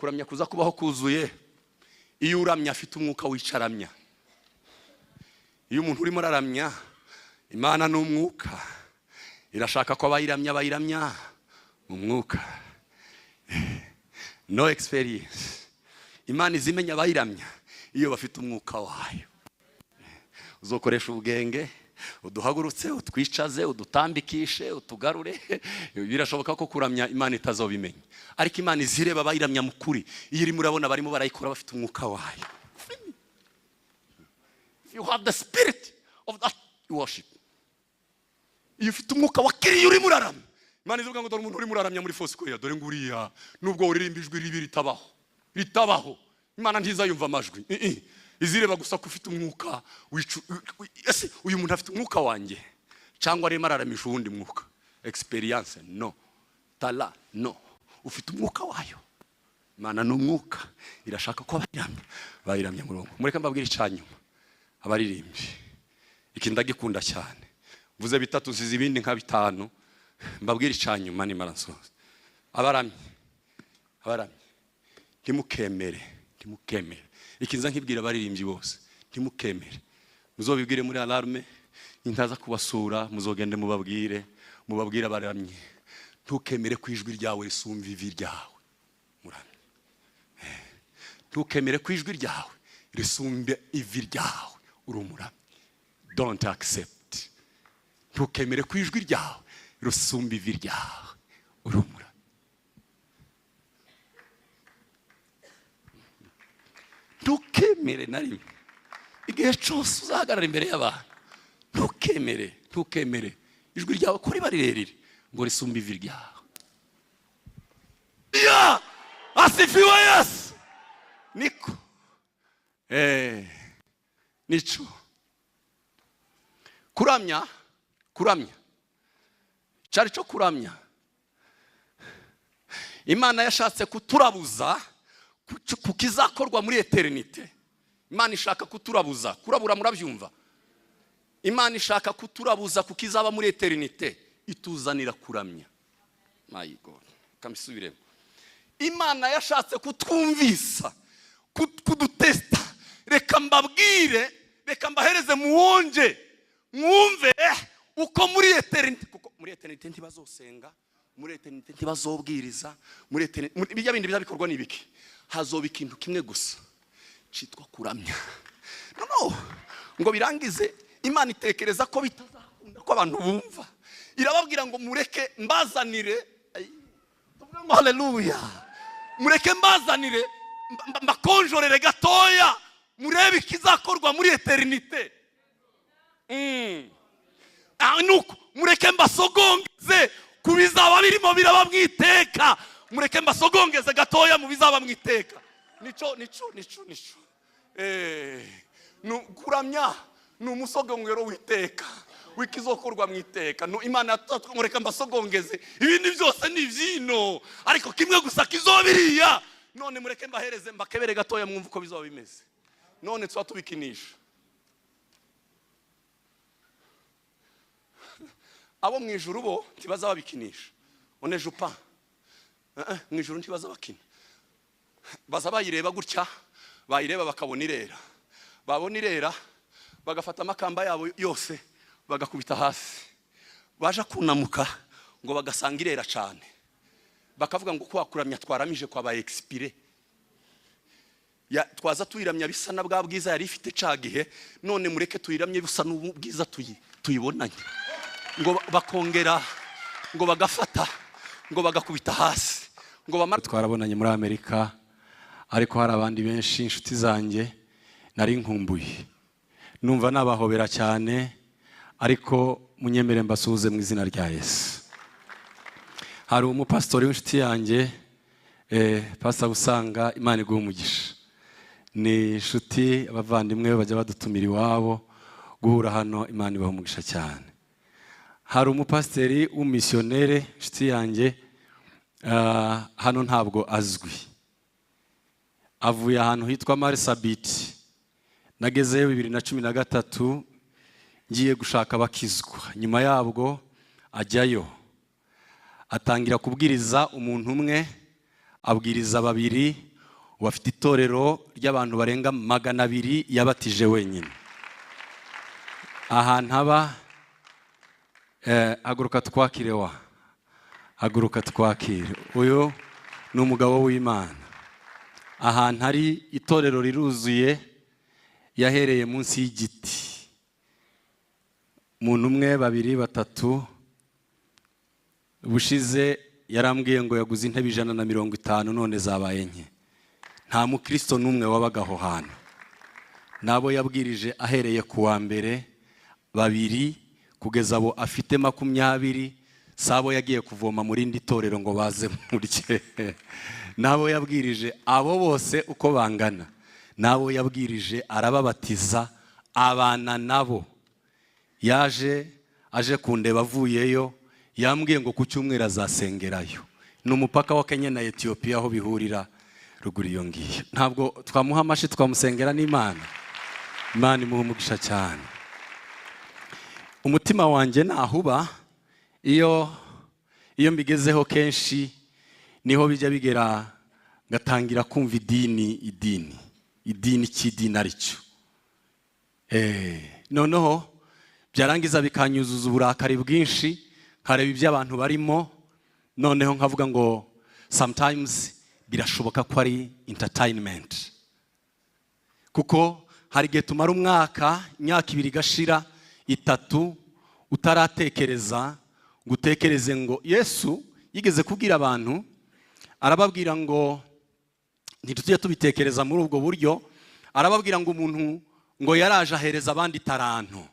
Kuramya kuza kubaho kuzuye iyo uramya afite umwuka wicaramya. Iyo umuntu urimo araramya, Imana ni umwuka, irashaka ko abayiramya bayiramya mu mwuka. No experience. Imana izimenya abayiramya iyo bafite umwuka wayo. Uzokoresha ubwenge, uduhagurutse, utwicaze, udutambikishe, utugarure. Birashoboka ko kuramya Imana itazobimenya, ariko Imana izireba abayiramya mu kuri. Iyo irimo urabona barimo barayikora bafite umwuka wayo. If you have the spirit of that worship, iyo ufite umwuka wa kiriya urimo uraramya, Imana ivuga ngo dore umuntu urimo uraramya muri Foursquare, dore nguriya. Nubwo uririmba ijwi ribi ritabaho, ritabaho, Imana ntizayumva amajwi. Izireba gusa ko ufite umwuka wicu. Ese uyu muntu afite umwuka wanjye cyangwa arimo araramisha uwundi mwuka? Experience no tala no ufite umwuka wayo. Imana ni umwuka, irashaka ko abayiramya bayiramya murongo. Mureke mbabwire icyanyuma, abaririmbyi, iki ndagikunda cyane. Mvuze bitatu, nsize ibindi nka bitanu. Mbabwire icyanyuma nimara nsoza. Abaramyi, abaramyi, ntimukemere, ntimukemere. Ikinza nkibwira abaririmbyi bose, ntimukemere. Muzobibwire muri alarme, nintaza kubasura muzogende mubabwire, mubabwire abaramyi: ntukemere ko ijwi ryawe risumva ivi ryawe. Muramyi, ntukemere ko ijwi ryawe risumba ivi ryawe uri umuramyi. Don't accept. Ntukemere ko ijwi ryawe risumba ivi ryawe uri umuramyi. Ntukemere na rimwe. Igihe cyose uzahagarara imbere y'abantu, ntukemere, ntukemere ijwi ryawe ko riba rirerire ngo risumbe ivi ryawe. Ya asifiwe Yesu. Niko nico kuramya. Kuramya cyari cyo kuramya. Imana yashatse kuturabuza ku kizakorwa muri éternité. Imana ishaka kuturabuza. Kurabura murabyumva? Imana ishaka kuturabuza ku kizaba muri éternité, ituzanira kuramya. My God, kambisubiremo. Imana yashatse kutwumvisa, kudutesta. Reka mbabwire, reka mbahereze muwonje mwumve uko muri éternité, kuko muri éternité ntibazosenga, muri éternité ntibazobwiriza, muri éternité bijya bindi bizabikorwa n'ibiki? Hazoba ikintu kimwe gusa cyitwa kuramya. No, no, ngo birangize, Imana itekereza ko bitazakunda ko abantu bumva, irababwira ngo mureke mbazanire. Tuvuge ngo haleluya. Mureke mbazanire, mbakonjorere gatoya, murebe ikizakorwa muri éternité. Nuko mureke mbasogongeze ku bizaba birimo biraba mu iteka. Mureke mbasogongeze gatoya mu bizaba mu iteka. Nico, nico, nico, nico. Kuramya ni umusogongero w'iteka, w'ikizokorwa mu iteka. Imana mureka mbasogongeze, ibindi byose ni ibyino, ariko kimwe gusa kizobiriya. None mureke mbahereze, mbakebere gatoya, mwumve uko bizaba bimeze. None tuba tubikinisha. Abo mu ijuru bo ntibaza babikinisha. Onejupa mu ijuru ntibaza bakina, baza bayireba gutya, bayireba bakabona irera, babona irera bagafata amakamba yabo yose bagakubita hasi, baja kunamuka ngo bagasanga irera cyane, bakavuga ngo kwa kuramya twaramije kwabaye expiré. Twaza tuyiramya bisa na bwa bwiza yari ifite ca gihe, none mureke tuyiramye bisa n'ubwiza tuyibonanye. Ngo bakongera ngo bagafata ngo bagakubita hasi ngo bamara. Twarabonanye muri Amerika, ariko hari abandi benshi inshuti zanjye nari nkumbuye, numva nabahobera cyane, ariko munyemere mbasuhuze mu izina rya Yesu. Hari umupasitori w'inshuti yanjye, Pastor usanga Imana iguha umugisha, ni inshuti, abavandimwe bajya badutumira iwabo guhura hano. Imana ibaha umugisha cyane. Hari umupasiteri w'umisiyonere, inshuti yanjye, hano ntabwo azwi, avuye ahantu hitwa Marsabit. Nagezeyo 2013 ngiye gushaka abakizwa. Nyuma yabwo ajyayo, atangira kubwiriza umuntu umwe, abwiriza babiri. Ubu afite itorero ry'abantu barenga 200 yabatije wenyine. Ahantu aba, haguruka twakire wa, haguruka twakire. Uyu ni umugabo w'Imana. Ahantu hari itorero riruzuye, yahereye munsi y'igiti. Umuntu umwe, babiri, batatu. Ubushize yarambwiye ngo yaguze intebe 150, none zabaye nke. Nta mukristo n'umwe wabaga aho hantu. Nabo yabwirije ahereye ku wa mbere, babiri, kugeza abo afite 20, sabo yagiye kuvoma muri indi torero ngo baze murye. Nabo yabwirije abo bose uko bangana, nabo yabwirije arababatiza, abana nabo. Yaje aje kundeba avuyeyo, yambwiye ngo ku cyumweru azasengerayo. Ni umupaka wa Kenya na Ethiopia aho bihurira ruguru iyo ngiyo. Ntabwo twamuha amashi, twamusengera n'Imana. Imana imuha umugisha cyane. Umutima wanjye nahuba iyo mbigezeho kenshi niho bijya bigera ngatangira kumva idini, idini, idini cy'idini aricyo. Noneho byarangiza bikanyuzuza uburakari bwinshi, nkareba ibyo abantu barimo, noneho nkavuga ngo sometimes birashoboka ko ari entertainment. Kuko hari igihe tumara umwaka, imyaka 2 igashira, 3, utaratekereza ngo utekereze ngo Yesu yigeze kubwira abantu, arababwira ngo ntitujye tubitekereza muri ubwo buryo, arababwira ngo umuntu ngo yaraje ahereza abandi taranto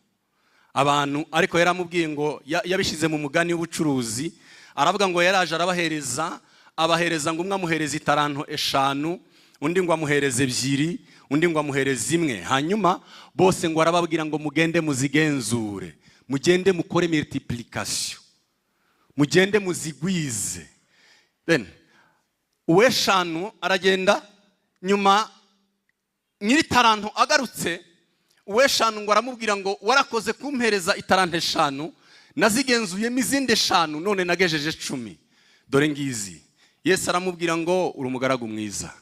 abantu, ariko yaramubwiye ngo yabishyize mu mugani w'ubucuruzi, aravuga ngo yaraje arabahereza, abahereza ngo umwe amuhereza itaranto 5, undi ngo amuhereze 2, undi ngo amuhereze 1. Hanyuma bose ngo arababwira ngo mugende muzigenzure, mugende mukore multiplication, mugende muzigwize. Then uweshanu aragenda, nyuma nyiri taranto agarutse, uweshanu ngo aramubwira ngo warakoze kumpereza itaranto 5, nazigenzuyemo izindi 5, none nagejeje 10, dore ngizi. Yesu aramubwira ngo uri umugaragu mwiza.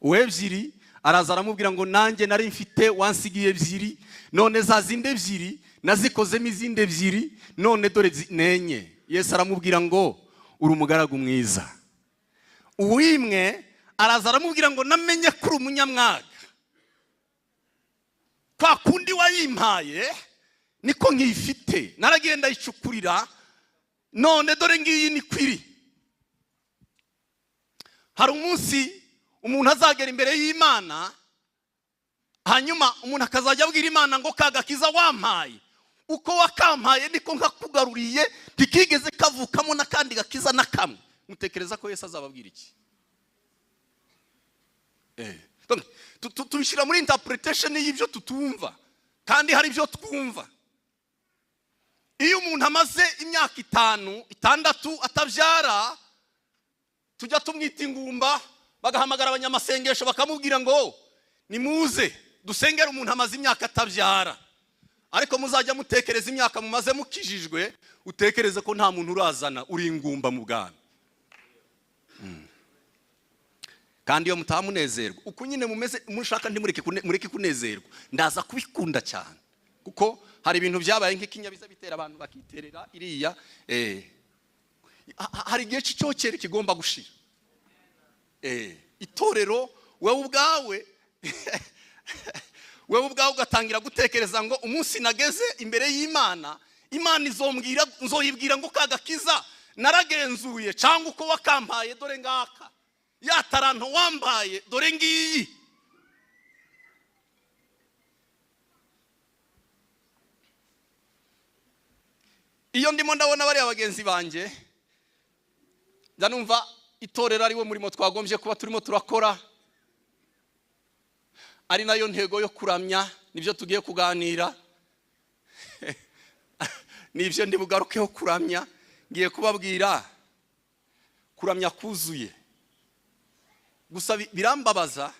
Uwebyiri araza aramubwira ngo nanjye nari mfite wansigiye 2, none za zindi 2 nazikozemo izindi 2, none dore 4. Yesu aramubwira ngo uri umugaragu mwiza. Uwimwe araza aramubwira ngo namenye ko uri umunyamwaga, kwa kundi wayimpaye niko nkifite, naragenda ayicukurira, none dore ngiyi ni kwiri. Hari umunsi umuntu azagera imbere y'Imana, hanyuma umuntu akazajya abwira Imana ngo kagakiza wampaye, uko wakampaye niko nkakugaruriye, ntikigeze kavukamo n'akandi gakiza na kamwe. Mutekereza ko Yesu azababwira iki? Donc, tubishyira muri interpretation y'ibyo tutumva, kandi hari ibyo twumva. Iyo umuntu amaze imyaka 5, 6 atabyara, tujya tumwita ingumba, bagahamagara abanyamasengesho bakamubwira ngo nimuze dusengere umuntu amaze imyaka atabyara. Ariko muzajya mutekereza imyaka mumaze mukijijwe, utekereze ko nta muntu urazana, uri ingumba mu bwami. Kandi iyo mutamunezerwa uko nyine mumeze, mushaka ntimureke mureke kunezerwa, ndaza kubikunda cyane, kuko hari ibintu byabaye nk'ikinyabiza bitera abantu bakiterera iriya. Hari igihe cy'icyokere kigomba gushira. Itorero wewe ubwawe ugatangira gutekereza ngo umunsi nageze imbere y'Imana, Imana izombwira, nzoyibwira ngo kagakiza naragenzuye, cyangwa uko wakampaye dore ngaka, ya taranto wambaye dore ngiyi. Iyo ndimo ndabona bariya bagenzi banjye, njya numva itorero ari wo murimo twagombye kuba turimo turakora, ari nayo ntego yo kuramya, nibyo tugiye kuganira, nibyo ndi bugarukeho kuramya. Ngiye kubabwira kuramya kuzuye. Gusa birambabaza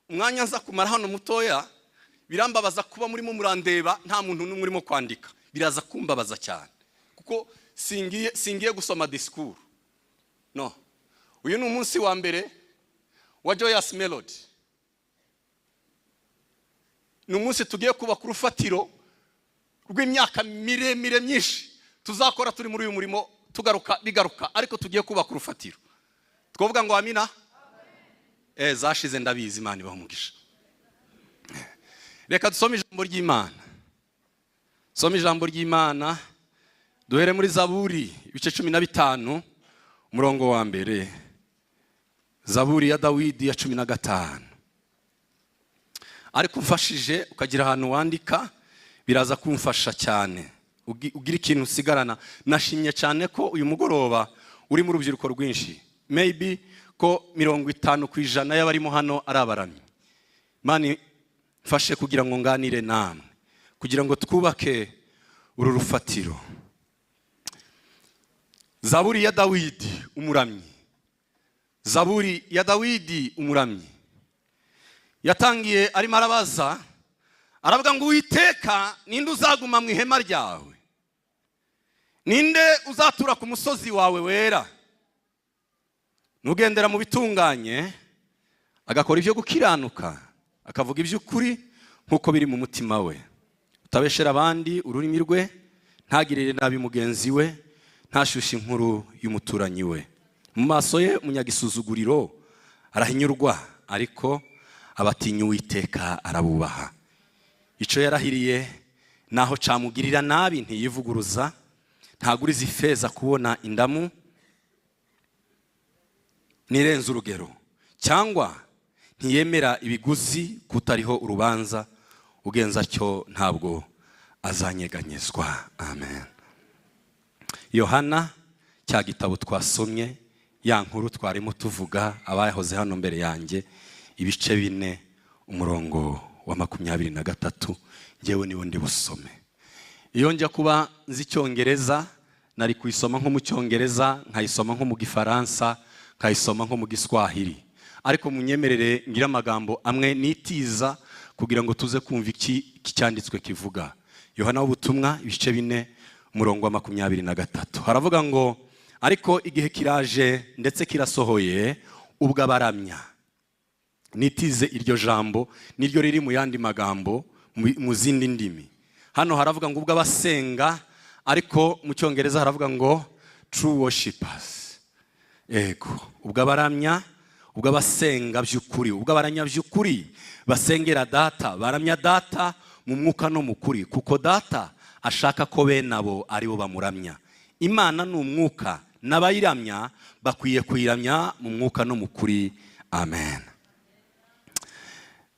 umwanya nza kumara hano mutoya, birambabaza kuba murimo murandeba nta muntu n'umwe urimo kwandika, biraza kumbabaza cyane, kuko singiye gusoma discours. No, uyu ni umunsi wa mbere wa Joyous Melody. Ni umunsi tugiye kubaka urufatiro rw'imyaka miremire myinshi tuzakora turi muri uyu murimo, tugaruka bigaruka, ariko tugiye kubaka urufatiro. Twavuga ngo amina. Zashize ndabizi. Imana ibaha umugisha. Reka dusome ijambo ry'Imana. Soma ijambo ry'Imana, duhere muri Zaburi ibice 15, umurongo wa mbere. Zaburi ya Dawidi ya 15. Ariko umfashije ukagira ahantu wandika, biraza kumfasha cyane. Ugira ikintu usigarana. Nashimye cyane ko uyu mugoroba urimo urubyiruko rwinshi, maybe ko 50% y'abarimo hano ari abaramyi. Mani mfashe kugira ngo nganire namwe, kugira ngo twubake uru rufatiro. Zaburi ya Dawidi umuramyi. Zaburi ya Dawidi umuramyi yatangiye arimo arabaza, aravuga ngo: "Uwiteka, ninde uzaguma mu ihema ryawe? Ninde uzatura ku musozi wawe wera? Nugendera mu bitunganye, agakora ibyo gukiranuka, akavuga iby'ukuri nk'uko biri mu mutima we, utabeshera abandi ururimi rwe, ntagirire nabi mugenzi we, ntashyushye inkuru y'umuturanyi we. Mu maso ye umunyagisuzuguriro arahinyurwa, ariko abatinya Uwiteka arabubaha. Icyo yarahiriye naho camugirira nabi ntiyivuguruza. Ntaguriza ifeza kubona indamu ntirenze urugero, cyangwa ntiyemera ibiguzi kutariho urubanza. Ugenza atyo ntabwo azanyeganyezwa." Amen. Yohana, cya gitabo twasomye, ya nkuru twarimo tuvuga, abayahoze hano mbere yanjye, ibice 4, umurongo wa 23. Ngewe niwo ndi busome. Iyo njya kuba nzi Icyongereza, nari kuyisoma nko mu Cyongereza, nkayisoma nko mu Gifaransa, nkayisoma nko mu Giswahili, ariko munyemerere ngire amagambo amwe nitiza kugira ngo tuze kumva iki cyanditswe kivuga. Yohana w'ubutumwa, ibice 4, umurongo wa 23, haravuga ngo: "Ariko igihe kiraje, ndetse kirasohoye, ubwo abaramya." Nitize iryo jambo, niryo riri mu yandi magambo mu zindi ndimi. Hano haravuga ngo ubwo abasenga, ariko mu Cyongereza haravuga ngo true worshipers. Ego, ubwo abaramya, ubwo abasenga by'ukuri, ubwo abaramya by'ukuri basengera Data, baramya Data mu mwuka no mu kuri, kuko Data ashaka ko bene abo aribo bamuramya. Imana ni umwuka, n'abayiramya bakwiye kuyiramya mu mwuka no mu kuri. Amen.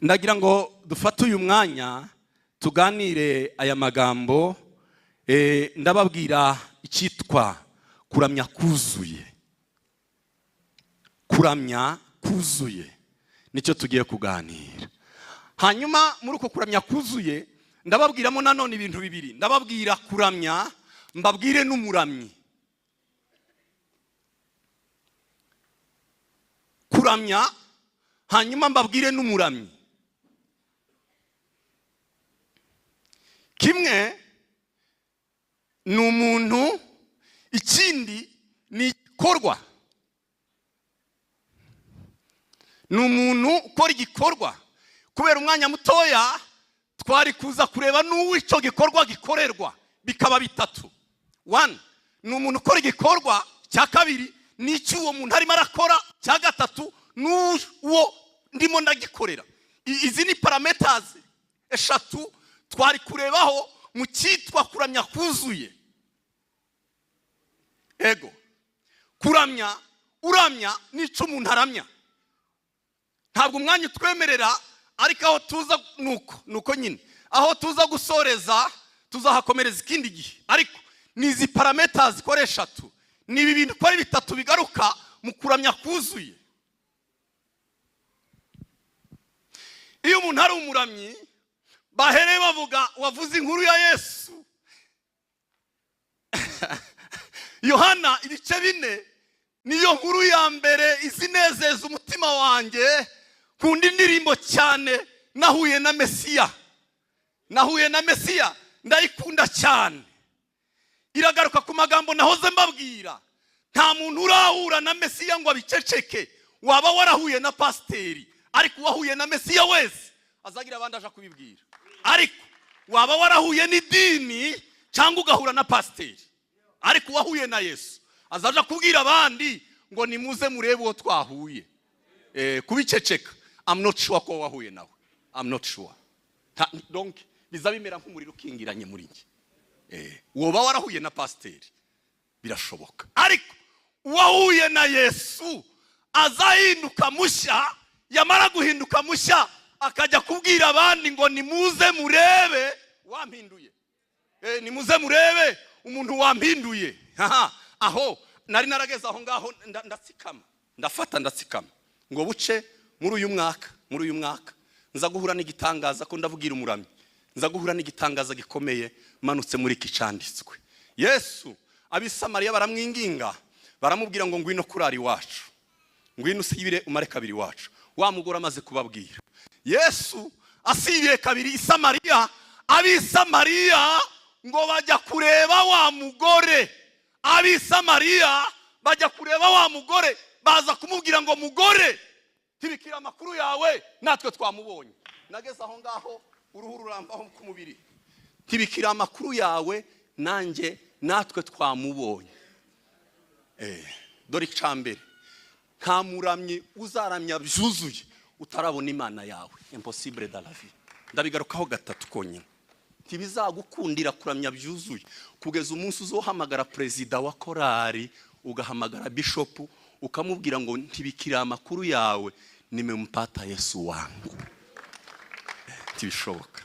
Ndagira ngo dufate uyu mwanya tuganire aya magambo. Ndababwira icyitwa kuramya kuzuye. Kuramya kuzuye nicyo tugiye kuganira. Hanyuma muri uko kuramya kuzuye ndababwiramo nanone ibintu bibiri: ndababwira kuramya, mbabwire n'umuramyi. Kuramya, hanyuma mbabwire n'umuramyi. Kimwe ni umuntu, ikindi ni igikorwa. Ni umuntu ukora igikorwa. Kubera umwanya mutoya, twari kuza kureba n'uwo icyo gikorwa gikorerwa, bikaba bitatu. One, ni umuntu ukora igikorwa. Cya kabiri, ni icyo uwo muntu arimo arakora. Cya gatatu, n'uwo ndimo ndagikorera. Izi ni parameters eshatu twari kurebaho mu cyitwa kuramya kuzuye. Ego, kuramya, uramya n'icyo umuntu aramya. Ntabwo umwanya utwemerera, ariko aho tuza nuko nyine aho tuza gusoreza tuzahakomereza ikindi gihe. Ariko ni izi parameters zikora eshatu, ni ibi bintu uko ari bitatu bigaruka mu kuramya kuzuye. Iyo umuntu ari umuramyi, bahereye bavuga wavuze inkuru ya Yesu. Yohana ibice 4 niyo nkuru ya mbere izinezeza umutima wanjye. Nkunda indirimbo cyane "Nahuye na Mesiya". "Nahuye na Mesiya" ndayikunda cyane. Iragaruka ku magambo nahoze mbabwira: nta muntu urahura na Mesiya ngo abiceceke. Waba warahuye na pasiteri, ariko uwahuye na Mesiya wese azagira abandi aja kubibwira. Ariko waba warahuye n'idini cyangwa ugahura na pasiteri, ariko uwahuye na Yesu azaja kubwira abandi ngo nimuze murebe uwo twahuye. Kubiceceka, I'm not sure ko wahuye nawe, I'm not sure. Donc biza bimera nk'umuriro ukingiranye muri njye. Woba warahuye na pasiteri, birashoboka, ariko uwahuye na Yesu azahinduka mushya. Yamara guhinduka mushya, akajya kubwira abandi ngo nimuze murebe wampinduye. Nimuze murebe umuntu wampinduye. Haha, aho nari narageze aho ngaho, ndatsikama, ndafata, ndatsikama ngo buce muri uyu mwaka nza guhura n'igitangaza. Ko ndavugira umuramyi, nza guhura n'igitangaza gikomeye manutse muri iki cyanditswe. Yesu, Abisamariya baramwinginga, baramubwira ngo ngwino kurara iwacu, ngwino usibire umare kabiri iwacu. Wa mugore amaze kubabwira, Yesu asibiye kabiri i Samariya, Abisamariya ngo bajya kureba wa mugore. Abisamariya bajya kureba wa mugore, baza kumubwira ngo mugore, tibikira amakuru yawe, natwe twamubonye. Nageze aho ngaho uruhu rurambaho ku mubiri. Tibikira amakuru yawe, nanjye natwe twamubonye. Dore icambere: nta muramyi uzaramya byuzuye utarabona Imana yawe. Impossible dans la vie. Ndabigarukaho gatatu konyine. Ntibizagukundira kuramya byuzuye kugeza umunsi uzohamagara perezida wa korari, ugahamagara bishopu, ukamubwira ngo ntibikira amakuru yawe, nimempata Yesu wangu. Ntibishoboka.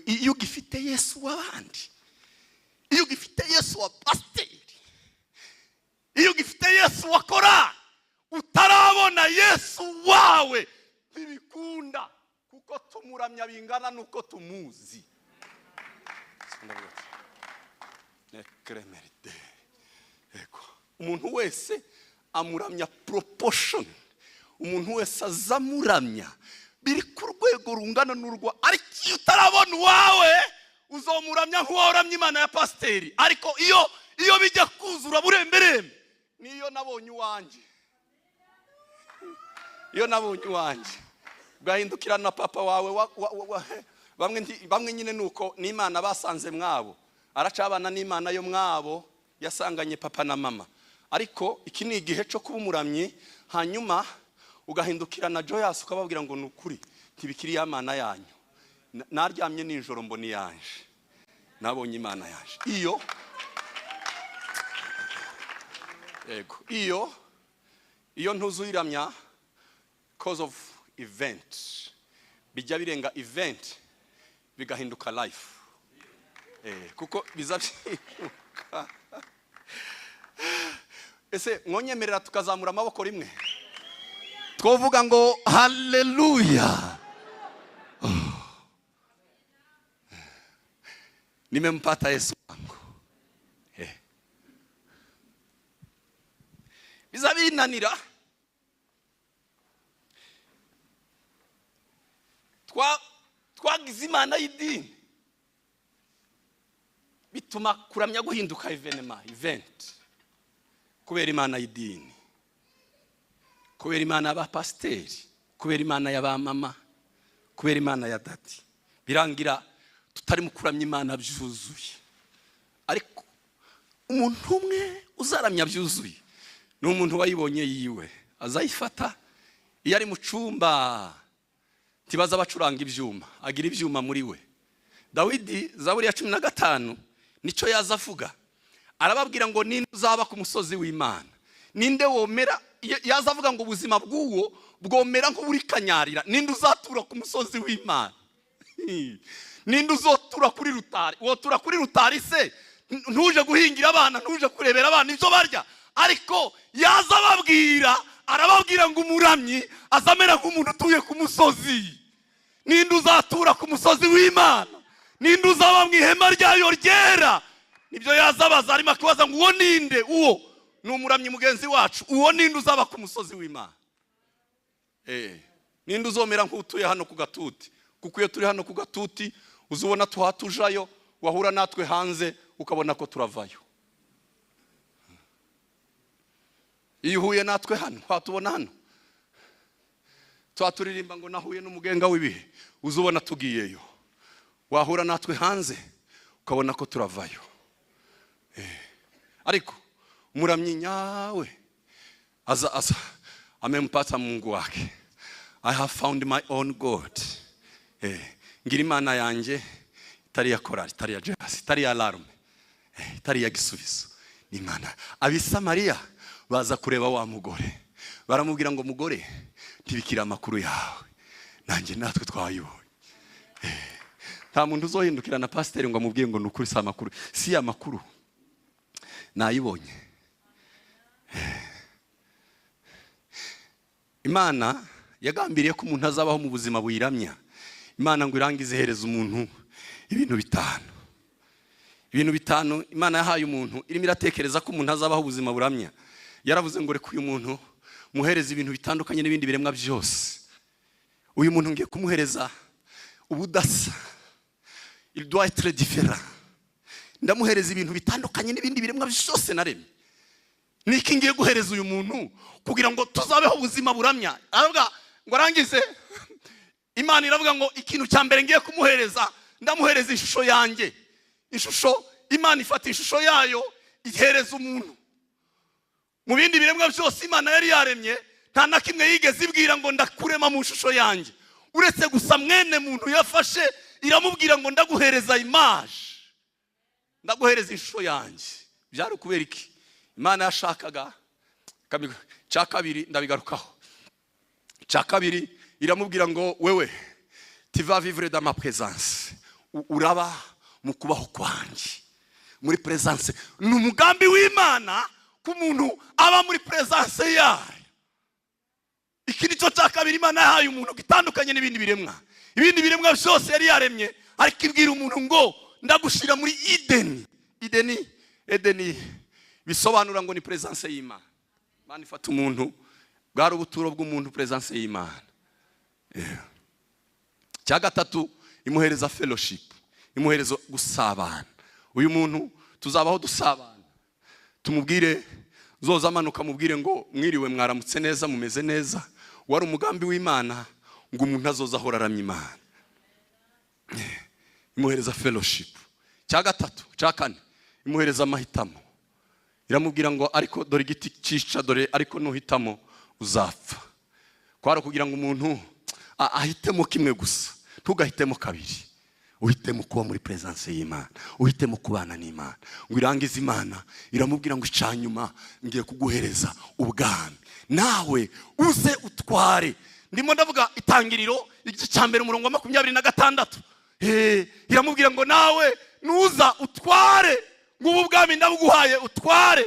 Iyo ugifite Yesu w'abandi, iyo ugifite Yesu wa pasiteri, iyo ugifite Yesu wa korari, utarabona Yesu wawe, ntibikunda, kuko tumuramya bingana n'uko tumuzi. Ndavuga ati, "Nekremeride." Yego. Umuntu wese amuramya proportion, umuntu wese azamuramya biri ku rwego rungana n'urwa. Ariko iyo utarabona uwawe, uzomuramya nk'uwaramya Imana ya pasiteri. Ariko iyo bijya kuzura buremberembe, niyo nabonye uwanjye, iyo nabonye uwanjye, ugahindukira na papa wawe bamwe nyine nuko n'Imana basanze mwabo, aracabana n'Imana yo mwabo yasanganye papa na mama. Ariko iki ni igihe cyo kuba umuramyi, hanyuma ugahindukira na Joyous, ukababwira ngo ni ukuri ntibikiri ya mana yanyu. Naryamye nijoro mbona iyanje, nabonye Imana yanje. Iyo yego, iyo ntuzuyiramya cause of event, bijya birenga event bigahinduka life. Kuko biza byihuka. Ese mwonyemerera tukazamura amaboko rimwe, twovuga ngo haleluya? Oh. Nimempata Yesu wangu. Biza binanira. Twagize Imana y'idini, bituma kuramya guhinduka événement, event, kubera Imana y'idini, kubera Imana y'abapasiteri, kubera Imana y'abamama, kubera Imana ya daddy. Birangira tutari mu kuramya Imana byuzuye. Ariko umuntu umwe uzaramya byuzuye ni umuntu wayibonye yiwe. Azayifata iyo ari mu cyumba, ntibaza bacuranga ibyuma, agira ibyuma muri we. Dawidi, Zaburi ya 15, nicyo yaza avuga. Arababwira ngo ninde uzaba ku musozi w'Imana? Ninde womera? Yaza avuga ngo ubuzima bw'uwo bwomera nk'uburi kanyarira. Ninde uzatura ku musozi w'Imana? Ninde uzotura kuri rutari? Wotura kuri rutari se ntuje guhingira abana, ntuje kurebera abana ibyo barya? Ariko yaza ababwira, arababwira ngo umuramyi azamera nk'umuntu utuye ku musozi. Ninde uzatura ku musozi w'Imana? Ninde uzaba mu ihema ryayo ryera? Nibyo yazabaza, arimo akibaza ngo uwo ninde? Uwo ni umuramyi mugenzi wacu. Uwo ninde uzaba ku musozi w'Imana? Ninde uzomera nk'utuye hano ku gatuti? Kuko iyo turi hano ku gatuti, uzubona tuhatujayo, wahura natwe hanze ukabona ko turavayo. Iyo uhuye natwe hano, watubona hano. Tuba turirimba ngo nahuye n'umugenga w'ibihe. Uzubona tugiyeyo, wahura natwe hanze ukabona ko turavayo. Ariko umuramyi nyawe aza aza amempata Mungu wake. I have found my own God. Ngira Imana yanjye itari iya korali, itari iya jazz, itari iya alarme, itari iya Gisubizo, ni Imana. Abisamariya baza kureba wa mugore, baramubwira ngo: "Mugore, ntibikire amakuru yawe, nanjye natwe twayibonye." Nta muntu uzohindukira na pasiteri ngo amubwire ngo ni ukuri si amakuru, si amakuru, nayibonye. Imana yagambiriye ko umuntu azabaho mu buzima buyiramya. Imana ngo irangize ihereza umuntu ibintu bitanu. Ibintu bitanu Imana yahaye umuntu irimo iratekereza ko umuntu azabaho ubuzima buramya. Yaravuze ngo: "Reka uyu muntu muhereza ibintu bitandukanye n'ibindi biremwa byose. Uyu muntu ngiye kumuhereza ubudasa, il doit être différent. Ndamuhereza ibintu bitandukanye n'ibindi biremwa byose naremye. Niki ngiye guhereza uyu muntu kugira ngo tuzabeho ubuzima buramya?" Aravuga ngo arangize, Imana iravuga ngo: "Ikintu cya mbere ngiye kumuhereza, ndamuhereza ishusho yanjye." Ishusho, Imana ifata ishusho yayo ihereza umuntu. Mu bindi biremwa byose Imana yari yaremye, nta na kimwe yigeze ibwira ngo ndakurema mu ishusho yanjye, uretse gusa mwene muntu yafashe iramubwira ngo: "Ndaguhereza image, ndaguhereza ishusho yanjye." Byari ukubera iki Imana yashakaga? Cya kabiri ndabigarukaho. Cya kabiri, iramubwira ngo: "Wewe, tu vas vivre dans ma présence." Uraba mu kubaho kwanjye, muri présence. Ni umugambi w'Imana ko umuntu aba muri présence yayo. Iki ni cyo cya kabiri Imana yahaye umuntu gitandukanye n'ibindi biremwa, ibindi biremwa byose yari yaremye. Ariko ibwira umuntu ngo: "Ndagushyira muri Ideni." Ideni, Edeni bisobanura ngo ni présence y'Imana. Imana ifata umuntu, bwari ubuturo bw'umuntu, présence y'Imana. Cya gatatu, imuhereza fellowship, imuhereza gusabana. Uyu muntu tuzabaho dusabana. Tumubwire zoza amanuka, mubwire ngo: "Mwiriwe, mwaramutse neza, mumeze neza?" Wari umugambi w'Imana ngo umuntu azoza ahora aramya Imana. Imuhereza fellowship cya gatatu. Cya kane, imuhereza amahitamo. Iramubwira ngo: "Ariko dore igiti cyica, dore, ariko nuhitamo uzapfa." Kwari ukugira ngo umuntu ahitemo kimwe gusa. Ntugahitemo kabiri, uhitemo kuba muri présence y'Imana, uhitemo kubana n'Imana. Ngo irangize, Imana iramubwira ngo: "Icanyuma, ngiye kuguhereza ubwami, nawe uze utware." Ndimo ndavuga Itangiriro igice cya 1, umurongo wa 26. Iramubwira ngo: "Nawe nuza utware, ngo ubu bwami ndabuguhaye, utware."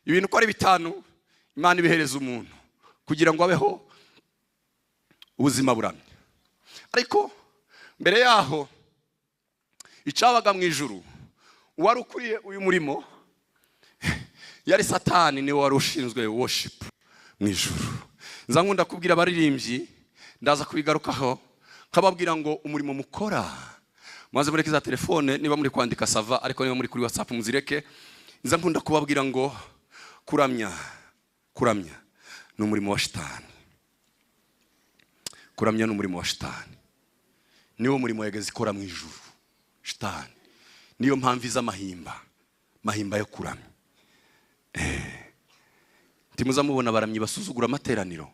Ibintu uko ari bitanu, Imana ibihereza umuntu kugira ngo abeho ubuzima buramye. Ariko mbere yaho, icyabaga mu ijuru, uwari ukuriye uyu murimo yari Satani, niwe wari ushinzwe worship mu ijuru. Nza nkunda kubwira abaririmbyi, ndaza kubigarukaho, nkababwira ngo umurimo mukora, maze mureke za telefone, niba muri kwandika ça va, ariko niba muri kuri WhatsApp muzireke. Nza nkunda kubabwira ngo kuramya, kuramya ni umurimo wa Shitani. Kuramya ni umurimo wa Shitani, niwo murimo yageze ikora mu ijuru Shitani. Niyo mpamvu iza amahimba mahimba yo kuramya. Ntimuza mubona abaramyi basuzugura amateraniro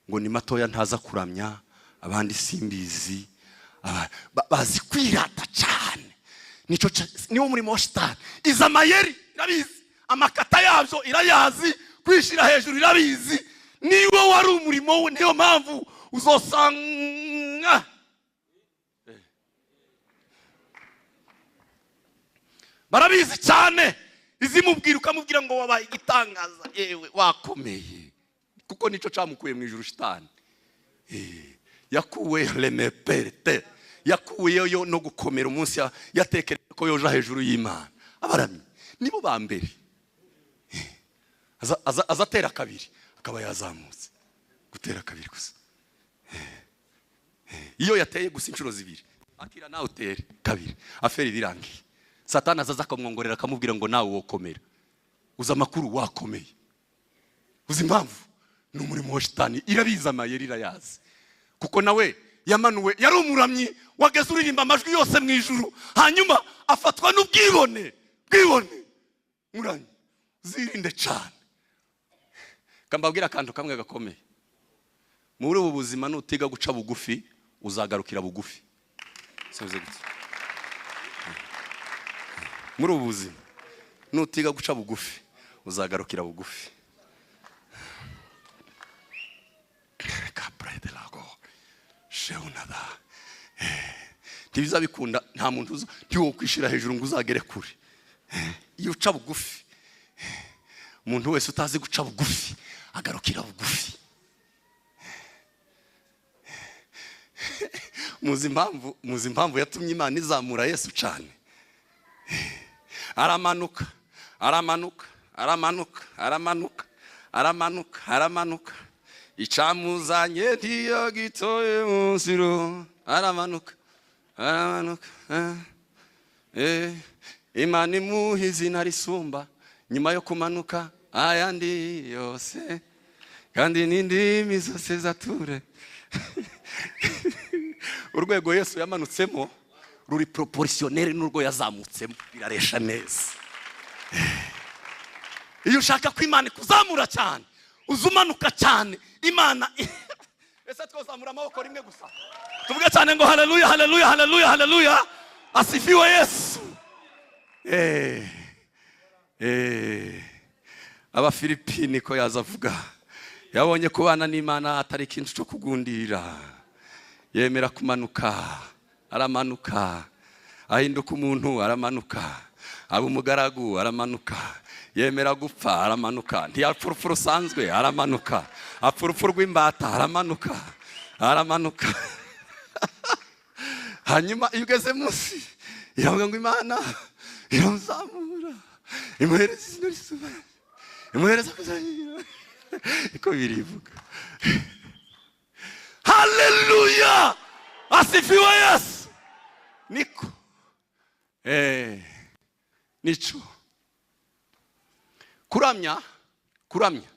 ngo ni matoya, ntaza kuramya abandi, simbizi. Bazi kwirata cyane. Nico niwo murimo wa Shitani. Iza amayeri irabizi, amakata yabyo irayazi, kwishyira hejuru irabizi, niwo wari umurimo we. Niyo mpamvu uzosanga barabizi cyane. Izimubwira, ukamubwira ngo wabaye igitangaza, yewe wakomeye, kuko nicyo cyamukuye mu ijuru Shitani. Yakuwe remeperte, yakuweyo no gukomera umunsi yatekereje ko yoja hejuru y'Imana. Abaramyi nibo ba mbere. Aza atera kabiri akaba yazamutse, gutera kabiri gusa. Iyo yateye gusa inshuro zibiri, akira nawe utere kabiri, affaire birangiye. Satani azaza akamwongorera, akamubwira ngo: "Nawe wokomera, uzi amakuru, wakomeye." Uzi impamvu? Ni umurimo wa shitani, irabizi, amayeri irayazi, kuko nawe yamanuwe yari umuramyi wageze uririmba amajwi yose mu ijuru, hanyuma afatwa n'ubwibone. Bwibone muramyi, zirinde cyane. Kambabwira akantu kamwe gakomeye muri ubu buzima: nutiga guca bugufi, uzagarukira bugufi. Simvuze gutya. Muri ubu buzima, nutiga guca bugufi, uzagarukira bugufi. Capre de lago sheunada, ntibizabikunda. Nta muntu uza, ntiwokwishira hejuru ngo uzagere kure iyo uca bugufi. Umuntu wese utazi guca bugufi agarukira bugufi. Muzi impamvu yatumye Imana izamura Yesu cyane? Aramanuka, aramanuka, aramanuka, aramanuka, aramanuka, aramanuka. Icamuzanye ntiyo gitoye munziro. Aramanuka, aramanuka, Imana imuha izina risumba nyuma yo kumanuka ayandi yose, kandi n'indimi zose zature. Urwego Yesu yamanutsemo ruri proportionnel n'urwo yazamutsemo, biraresha neza. Iyo ushaka ko Imana ikuzamura cyane, uza umanuka cyane. Imana ese twazamura amaboko rimwe gusa, tuvuge cyane ngo haleluya, haleluya, haleluya, haleluya, asifiwe Yesu! Abafilipini ko yaza avuga, yabonye kubana n'Imana atari ikintu cyo kugundira, yemera kumanuka. Aramanuka, ahinduka umuntu, aramanuka, aba umugaragu, aramanuka, yemera gupfa, aramanuka. Ntiyapfa urupfu rusanzwe, aramanuka, apfa urupfu rw'imbata, aramanuka, aramanuka. Hanyuma iyo ugeze munsi, iravuga ngo Imana iramuzamura, imuhereza izina risumba, imuhereza kuzahira iko birivuga. Haleluya, asifiwe Yesu! Niko nico kuramya. Kuramya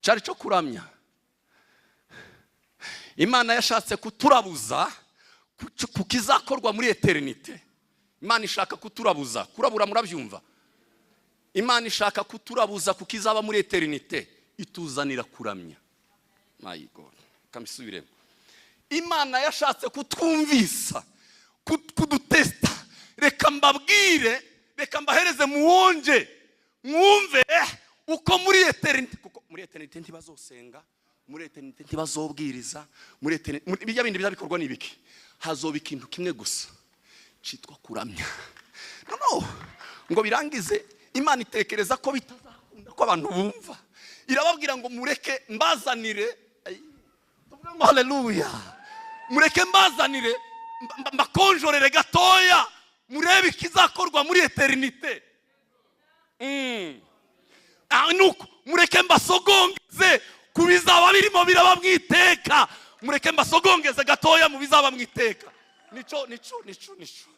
cyari cyo kuramya. Imana yashatse kuturabuza ku kizakorwa muri éternité. Imana ishaka kuturabuza. Kurabura murabyumva? Imana ishaka kuturabuza ku kizaba muri éternité, ituzanira kuramya. My God, kambisubiremo. Imana yashatse kutwumvisa, kudutesta. Reka mbabwire, reka mbahereze muwonje, mwumve uko muri éternité, kuko muri éternité ntibazosenga, muri éternité ntibazobwiriza, muri éternité bijya bindi bizabikorwa ni ibiki? Hazoba ikintu kimwe gusa cyitwa kuramya. No ngo birangize, Imana itekereza ko bitazakunda ko abantu bumva, irababwira ngo mureke mbazanire. Ay, tuvuge ngo haleluya! Mureke mbazanire, mbakonjorere gatoya, murebe ikizakorwa muri éternité. Ah, nuko mureke mbasogongeze ku bizaba birimo biraba mu iteka. Mureke mbasogongeze gatoya mu bizaba mu iteka. Nico, nico, nico, nico.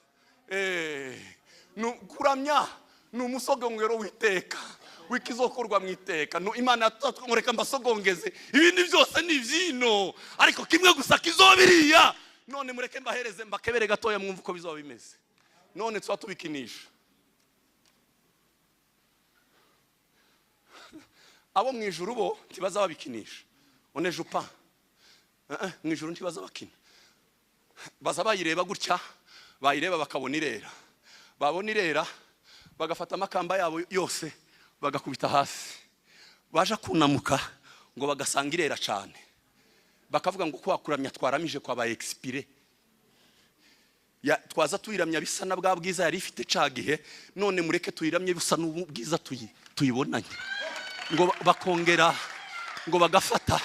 Kuramya ni umusogongero w'iteka, w'ikizokorwa mu iteka. Imana yatutse, mureke mbasogongeze, ibindi byose ni ibyino, ariko kimwe gusa kizobiriya. None mureke mbahereze, mbakebere gatoya, mwumve uko bizaba bimeze. None tuba tubikinisha. Abo mu ijuru bo ntibaza babikinisha. Oneje upa mu ijuru ntibaza bakina, baza bayireba gutya, bayireba bakabona irera, babona irera bagafata amakamba yabo yose bagakubita hasi. Baja kunamuka ngo bagasanga irera cyane, bakavuga ngo kwa kuramya twaramije kwabaye expiré. Ya, twaza tuyiramya bisa na bwa bwiza yari ifite ca gihe. None mureke tuyiramye bisa n'ubu bwiza tuyibonanye. Ngo bakongera ngo bagafata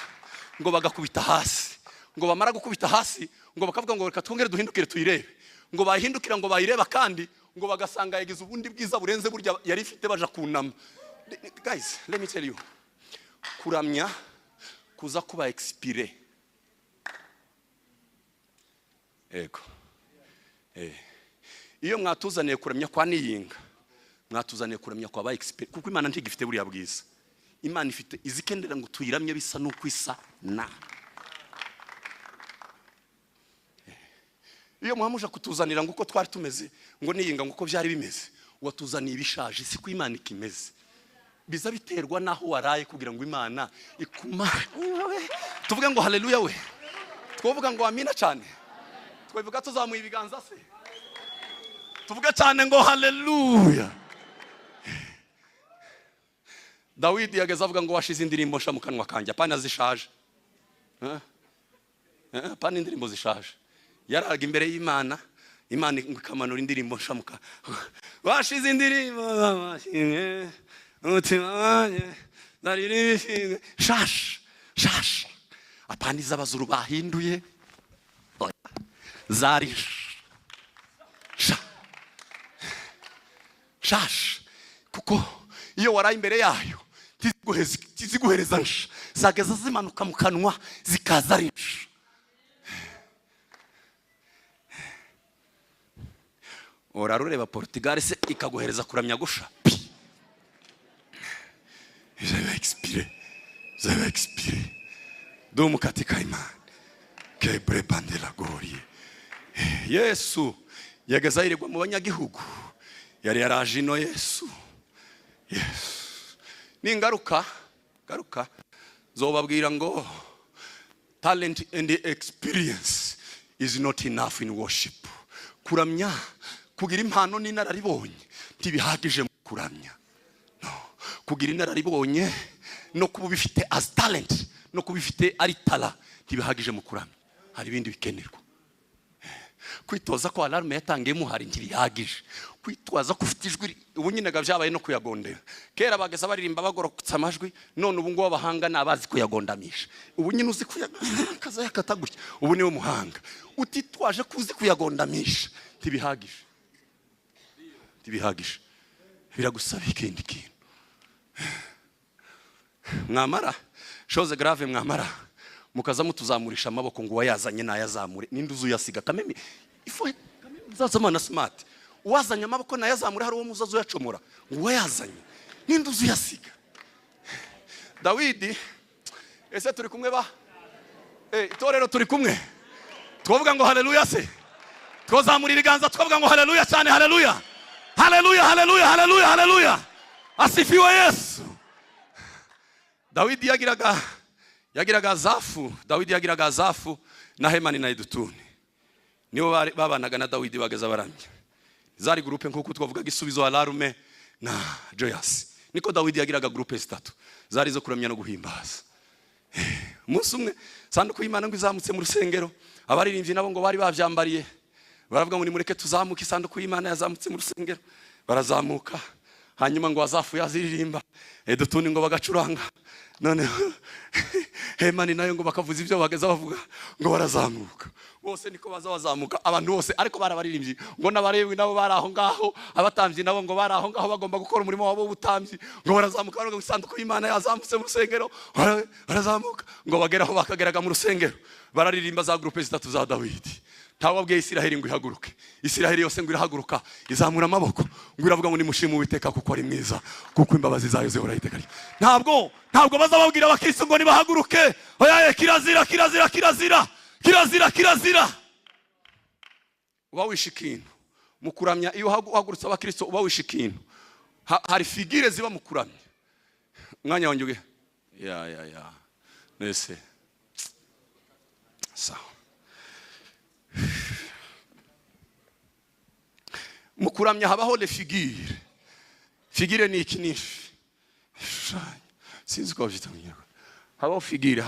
ngo bagakubita hasi. Ngo bamara gukubita hasi, ngo bakavuga ngo reka twongere duhindukire tuyirebe. Ngo bayihindukira, ngo bayireba kandi, ngo bagasanga yagize ubundi bwiza burenze burya yari ifite baja kunama. Guys, let me tell you, kuramya kuza kuba expiré. Ego. Iyo mwatuzaniye kuramya kwa niyinga, mwatuzaniye kuramya kwa ba expiré, kuko Imana ntigifite buriya bwiza. Imana ifite izikendera ngo tuyiramye bisa n'uko isa na. Iyo muhamuje kutuzanira ngo uko twari tumeze, ngo niyinga ngo uko byari bimeze, watuzaniye ibishaje, siko Imana ikimeze. Biza biterwa naho waraye kugira ngo Imana ikuma. Tuvuge ngo haleluya we, twovuga ngo amina cyane, twivuga tuzamuye ibiganza se, tuvuge cyane ngo haleluya. Dawidi yageze avuga ngo washize indirimbo nsha mu kanwa kanjye, apana zishaje, apana indirimbo zishaje. Yaraga imbere y'Imana, Imana ikamanura indirimbo nsha mu kanwa, washize indirimbo z'amashimwe umutima wanjye naririmba shasha shasha, apana iz'abazuru bahinduye, zari sha shasha, kuko iyo waraye imbere yayo tiziguhereza nsha, zageza zimanuka mu kanwa zikaza ari nsha. Urarureba Portugal se ikaguhereza kuramya gusha. J'avais expiré, j'avais expiré. Dumu katika imani kebre bandela gorie. Yesu yageze ayirirwa mu banyagihugu, yari yaraje ino Yesu. Yesu ningaruka garuka zobabwira ngo talent and experience is not enough in worship. Kuramya, kugira impano n'inararibonye ntibihagije mu kuramya. No, kugira inararibonye no kuba ubifite as talent, no kuba ubifite ari tala ntibihagije mu kuramya. Hari ibindi bikenerwa. Kwitoza ko alarme yatangiye muhari ntibihagije. Kwitwaza ko ufite ijwi, ubu nyine byabaye no kuyagondera. Kera bageza baririmba bagorokotsa amajwi, none ubu ngubu abahanga nabazi kuyagondamisha. Ubu nyine uzi kaza yakata gutya, ubu niwe muhanga. Utitwaje ko uzi kuyagondamisha ntibihagije, ntibihagije, biragusaba ikindi kintu. Mwamara chose grave, mwamara mukaza mutuzamurisha amaboko ngo uwayazanye nayazamure, ninde uzuyasiga? Kameme ifo kameme muzazamana smart, uwazanye amaboko nayazamure, hari uwo muzazo uyacomora ngo uwayazanye, ninde uzuyasiga? Dawidi, ese turi kumwe ba? Itorero turi kumwe? Twovuga ngo haleluya se? Twazamura ibiganza twavuga ngo haleluya cyane, haleluya, haleluya, haleluya, haleluya, haleluya, asifiwe Yesu. Dawidi yagiraga Azafu, Dawidi yagiraga Azafu na Hemani na Yedutuni, nibo babanaga na Dawidi bageza baramya. Zari groupe nkuko twavuga Gisubizo, Alarme na Joyous. Niko Dawidi yagiraga groupe zitatu zari zo kuramya no guhimbaza. Umunsi umwe sanduku y'Imana ngo izamutse mu rusengero, abaririmbyi nabo ngo bari babyambariye, baravuga ngo nimureke tuzamuke, isanduku y'Imana yazamutse mu rusengero. Barazamuka, hanyuma ngo Azafu yaziririmba, Yedutuni ngo bagacuranga, none Hemani nayo ngo bakavuza ibyo bageza bavuga ngo barazamuka bose. Niko baza bazamuka abantu bose, ariko barabaririmbyi ngo n'abarewi nabo bari aho ngaho, abatambyi nabo ngo bari aho ngaho bagomba gukora umurimo wabo w'ubutambyi, ngo barazamuka baravuga ngo isanduku y'Imana yazamutse mu rusengero. Barazamuka ngo bagere aho bakageraga mu rusengero, bararirimba za groupe zitatu za Dawidi. Ntawabwiye Isiraheli ngo ihaguruke, Isiraheli yose ngo irahaguruka izamura amaboko ngo iravuga ngo nimushime Uwiteka kuko ari mwiza, kuko imbabazi zayo zihoraho iteka. Ntabwo bazababwira abakristo ngo nibahaguruke. Oya, kirazira, kirazira, kirazira, kirazira, kirazira. Uba wishe ikintu mu kuramya. Iyo uhagurutse abakristo uba wishe ikintu. Hari figure ziba mu kuramya. Umwanya wanjye uge ya ya ya nese sawa. Mu kuramya habaho le figure. Figure ni iki? Ni sinzi uko babyita mu Kinyarwanda. Habaho figure,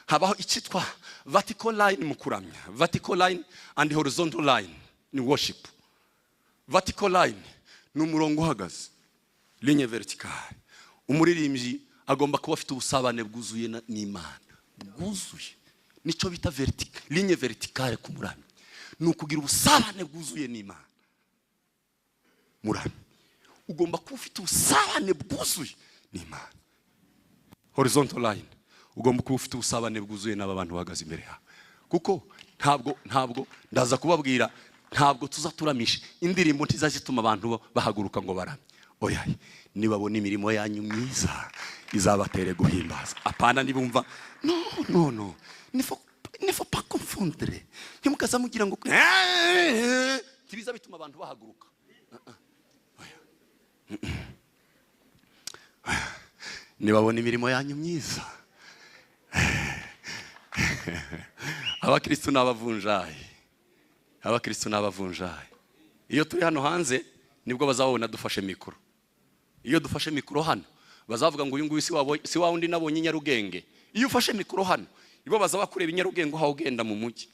habaho icyitwa vertical line mu kuramya, vertical line and horizontal line ni worship. Vertical line ni umurongo uhagaze, ligne verticale. Umuririmbyi agomba kuba afite ubusabane bwuzuye n'Imana, bwuzuye. Nicyo bita ligne verticale ku muramyi, ni ukugira ubusabane bwuzuye n'Imana. Muramyi ugomba kuba ufite ubusabane bwuzuye n'Imana. Horizontal line, ugomba kuba ufite ubusabane bwuzuye n'aba bantu bahagaze imbere yawe, kuko ntabwo ndaza kubabwira, ntabwo tuzaturamisha indirimbo ntizazituma abantu bahaguruka ngo baramye. Oya, nibabona imirimo yanyu myiza izabatere guhimbaza. Apana nibumva no no no, ne faut pas confondre. Ntimukaza mugira ngo tibiza bituma abantu bahaguruka. Nibabona imirimo yanyu myiza. Abakristo n'abavunjayi, abakristo n'abavunjayi. Iyo turi hano hanze nibwo bazabona dufashe mikoro. Iyo dufashe mikoro hano bazavuga ngo uyu nguyu si wa wundi nabonye i Nyarugenge. Iyo ufashe mikoro hano ibo bazaba kureba i Nyarugenge aho ugenda mu mujyi.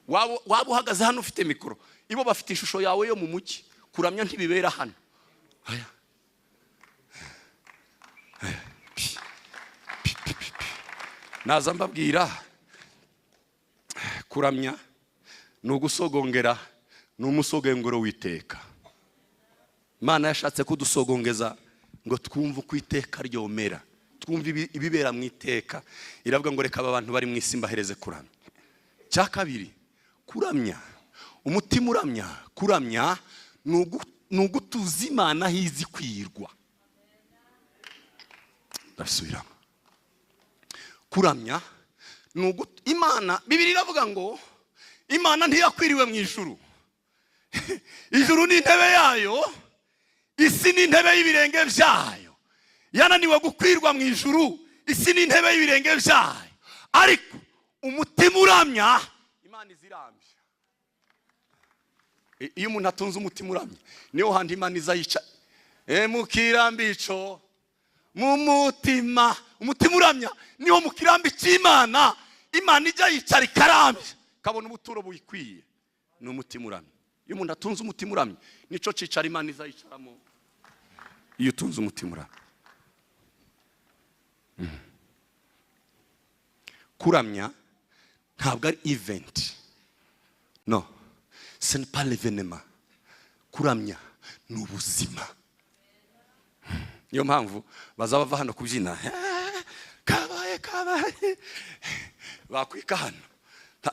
Waba uhagaze hano ufite mikoro, ibo bafite ishusho yawe yo mu mujyi. Kuramya ntibibera hano. Aya. Naza mbabwira kuramya ni ugusogongera, ni umusogongero w'iteka. Imana yashatse kudusogongeza ngo twumve uko iteka ryomera, twumve ibibera mu iteka. Iravuga ngo reka aba bantu bari mu isi mbahereze kuramya. Cya kabiri, kuramya, umutima uramya, kuramya ni ugutuza Imana aho izi kwirwa. Ndasubiramo. Kuramya ni Imana. Bibiliya iravuga ngo Imana ntiyakwiriwe mu ijuru. Ijuru ni intebe yayo, isi ni intebe y'ibirenge byayo. Yananiwe gukwirwa mu ijuru, isi ni intebe y'ibirenge byayo. Ariko umutima uramya Imana izirambya. Iyo umuntu atunze umutima uramya niyo handi Imana izayica. Mu kirambico mu mutima, umutima uramya niwo mu kirambi cy'Imana. Imana ijya yicara ikarambya, kabona ubuturo buyikwiye. Ni umutima uramya. Iyo umuntu atunze umutima uramya nico cicara Imana izayicaramo. Iyo utunze umutima uramya. Kuramya ntabwo ari event. No, ce n'est pas l'événement. Kuramya ni ubuzima. Niyo mpamvu bazaba bava hano kubyina kabaye kabaye, bakwika hano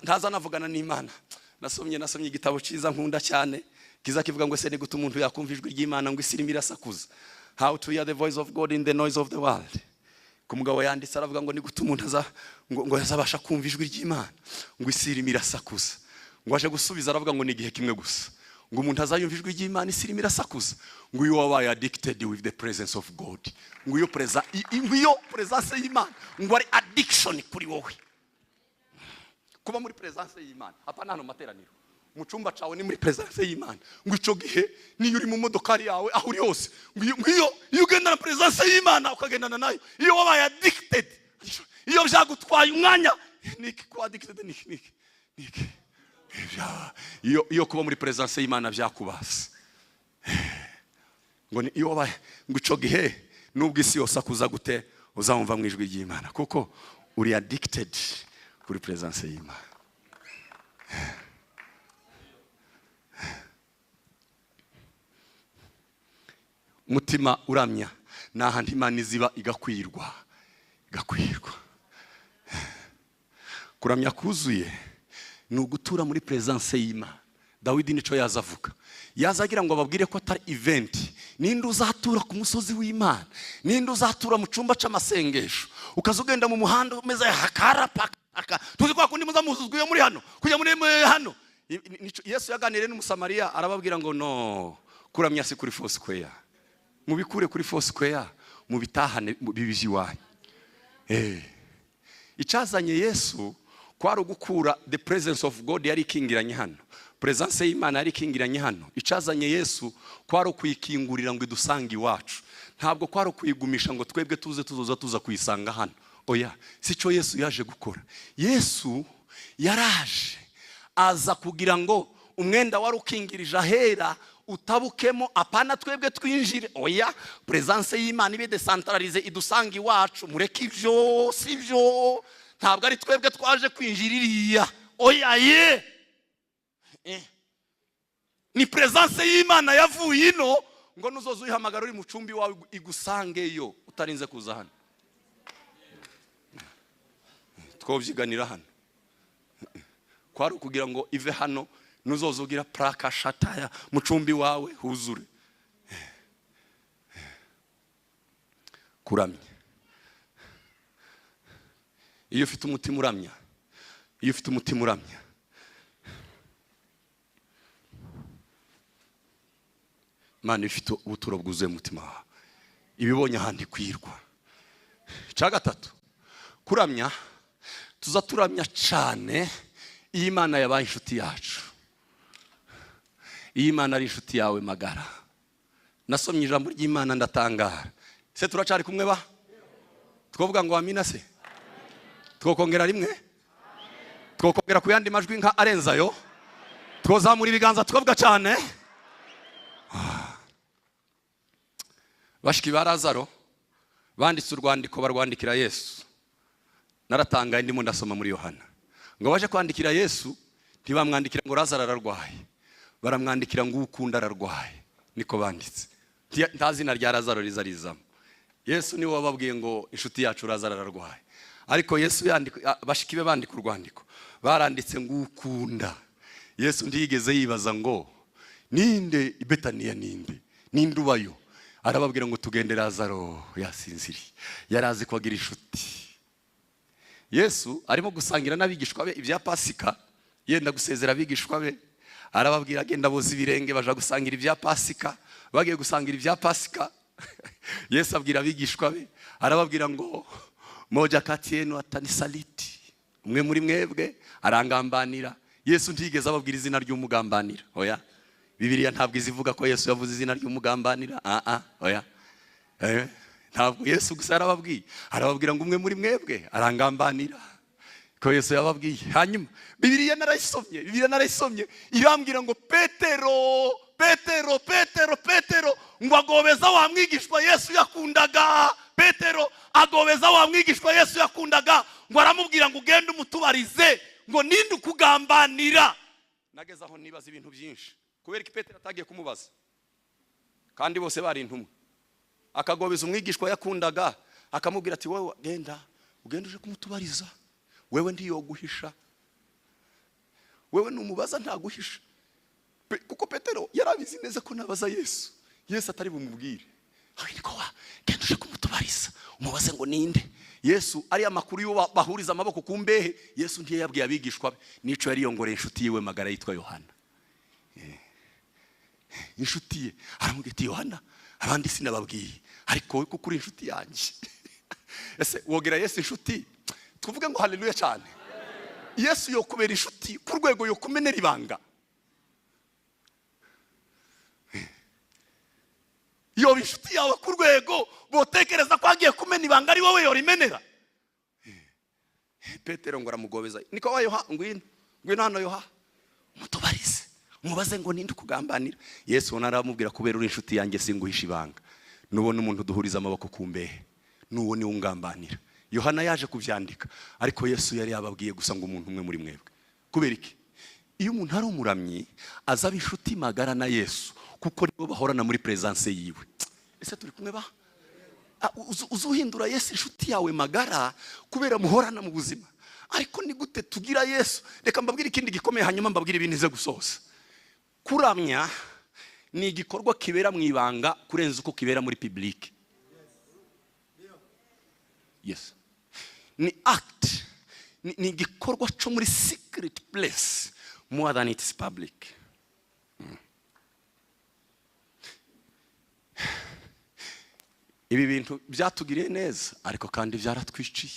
ntaza navugana n'Imana. Nasomye igitabo cyiza nkunda cyane, kiza kivuga ngo ese ni gute umuntu yakumva ijwi ry'Imana ngo isi irimo irasakuza. How to hear the voice of God in the noise of the world. Ku mugabo yanditse aravuga ngo ni gute umuntu ngo azabasha kumva ijwi ry'Imana ngo isi irimo irasakuza. Ngo aje gusubiza aravuga ngo ni igihe kimwe gusa ngo umuntu azayumva ijwi ry'Imana isi irimo irasakuza, ngo iyo wabaye addicted with the presence of God, ngo iyo presence y'Imana ngo ari addiction kuri wowe. Kuba muri presence y'Imana, hapana hano materaniro, mu cyumba cyawe ni muri presence y'Imana. Ngo ico gihe niyo uri mu modokari yawe aho uri hose, ngo iyo ugendana presence y'Imana ukagendana nayo, iyo wabaye addicted, iyo byagutwaye umwanya, niki kuba addicted niki niki niki iyo kuba muri presence y'Imana byakubasa. Ngo iyo wabaye, ngo ico gihe nubwo isi yose akuza gute uzamva mu ijwi ry'Imana, kuko uri addicted kuri presence y'Imana. Umutima uramya ni ahantu Imana iziba igakwirwa, igakwirwa. Kuramya kuzuye ni ugutura muri presence y'Imana. Dawidi nico yaza avuga, yaza agira ngo ababwire ko atari event. Ninde uzatura ku musozi w'Imana? Ninde uzatura mu cyumba c'amasengesho? Ukaza ugenda mu muhanda umeze hakarapaka, tuzi kwa kundi muza muzuzwiye muri hano kujya muri hano. Yesu yaganiriye n'Umusamariya arababwira ngo no, kuramya si kuri Foursquare, mubikure kuri Foursquare, mubitahane bibije iwanyu. Icazanye Yesu kwari ugukura the presence of God yari ikingiranye hano, presence y'Imana yari ikingiranye hano. Icazanye Yesu kwari ukuyikingurira ngo idusange iwacu, ntabwo kwari ukuyigumisha ngo twebwe tuze tuzoza tuza kuyisanga hano. Oya, sico Yesu yaje gukora. Yesu yaraje aza kugira ngo umwenda wari ukingirije ahera utabukemo, apana twebwe twinjire. Oya, presence y'Imana ibe decentralize idusanga iwacu. Mureke ibyo, si byo, ntabwo ari twebwe twaje kwinjira iriya. Oya ye, ni presence y'Imana yavuye ino ngo nuzoza uyihamagara uri mu cumbi wawe igusangeyo utarinze kuza hano. Twobyiganira hano kwari ukugira ngo ive hano, nuzoza ugira praka shataya mu cumbi wawe huzure. Kuramya, iyo ufite umutima uramya, iyo ufite umutima uramya, Imana ifite ubuturo bwuzuye umutima wawe, ibibonye ahandi kwirwa. Icya gatatu, kuramya, tuza turamya cyane iyo Imana yabaye inshuti yacu, iyo Imana ari inshuti yawe magara. Nasomye ijambo ry'Imana ndatangara. Se turacari kumwe ba? Twovuga ngo amina se? Twokongera rimwe? Twokongera ku yandi majwi nka arenzayo? Twozamura ibiganza tukavuga cyane? Bashiki ba Lazaro banditse urwandiko barwandikira Yesu. Naratangaye ndimo ndasoma muri Yohana. Ngo baje kwandikira Yesu, ntibamwandikira ngo Lazaro ararwaye, baramwandikira ngo ukunda ararwaye, niko banditse. Nta zina rya Lazaro riza rizamo. Yesu niwe wababwiye ngo inshuti yacu Lazaro ararwaye. Ariko Yesu yandika, bashiki be bandika urwandiko, baranditse ngo ukunda. Yesu ntiyigeze yibaza ngo ninde i Betaniya, ninde ninde ubayo. Arababwira ngo tugende, Lazaro yasinziriye. Yarazi ko agira inshuti. Yesu arimo gusangira n'abigishwa be ibya Pasika, yenda gusezera abigishwa be, arababwira agenda boza ibirenge, baja gusangira ibya Pasika. Bagiye gusangira ibya Pasika, Yesu abwira abigishwa be, arababwira ngo moja kati yenu atanisaliti, umwe muri mwebwe arangambanira. Yesu ntiyigeze ababwira izina ry'umugambanira, oya. Bibiliya ntabwo izivuga ko Yesu yavuze izina ry'umugambanira, oya. Ntabwo Yesu gusa yarababwiye, arababwira ngo umwe muri mwebwe arangambanira, ko Yesu yababwiye. Hanyuma Bibiliya narayisomye, Bibiliya narayisomye irambwira ngo Petero, Petero, Petero, Petero ngo agobeza wa mwigishwa Yesu yakundaga. Petero agobeza wa mwigishwa Yesu yakundaga, ngo aramubwira ngo ugende umutubarize ngo ninde ukugambanira. Nageze aho nibaza ibintu byinshi. Kubera ko Petero atagiye kumubaza, kandi bose bari intumwa, akagobeza umwigishwa yakundaga akamubwira ati wowe genda ugende uje kumutubariza, wewe ntiyoguhisha, wewe numubaza ntaguhisha. Kuko Petero yarabizi neza ko nabaza Yesu, Yesu atari bumubwire. Ariko wa genda uje kumutubariza umubaze ngo ninde. Yesu ari amakuru yo bahuriza amaboko ku mbehe, Yesu ntiyabwiye abigishwa be, nico yari yongoreye inshuti yiwe magara yitwa Yohana. Inshuti ye aramubwira ati Yohana, abandi sinababwiye, ariko wowe kuko uri inshuti yanjye. Ese wogera Yesu inshuti? Tuvuge ngo haleluya cyane. Yesu yokubera inshuti ku rwego yokumenera ibanga. Yoba inshuti yawe ku rwego botekereza ko agiye kumena ibanga ari wowe yorimenera. Petero ngo aramugobeza, niko wa Yoha, ngwino ngwino hano Yoha, mutubarize mubaze ngo ninde ukugambanira. Yesu ubona aramubwira kubera uri inshuti yanjye singuhisha ibanga, nubona umuntu duhuriza amaboko ku mbehe, nuwo niwe ungambanira. Yohana yaje kubyandika, ariko Yesu yari yababwiye gusa ngo umuntu umwe muri mwebwe. Kubera iki? Iyo umuntu ari umuramyi azaba inshuti magara na Yesu, kuko nibo bahorana muri presence yiwe. Ese turi kumwe ba? Uzuhindura Yesu inshuti yawe magara kubera muhorana mu buzima. Ariko ni gute tugira Yesu? Reka mbabwire ikindi gikomeye, hanyuma mbabwire ibintu nze gusoza. Kuramya ni igikorwa kibera mu ibanga kurenza uko kibera muri public. Yes. Ni act, ni igikorwa cyo muri secret place more than it is public. Ibi bintu byatugiriye neza, ariko kandi byaratwiciye.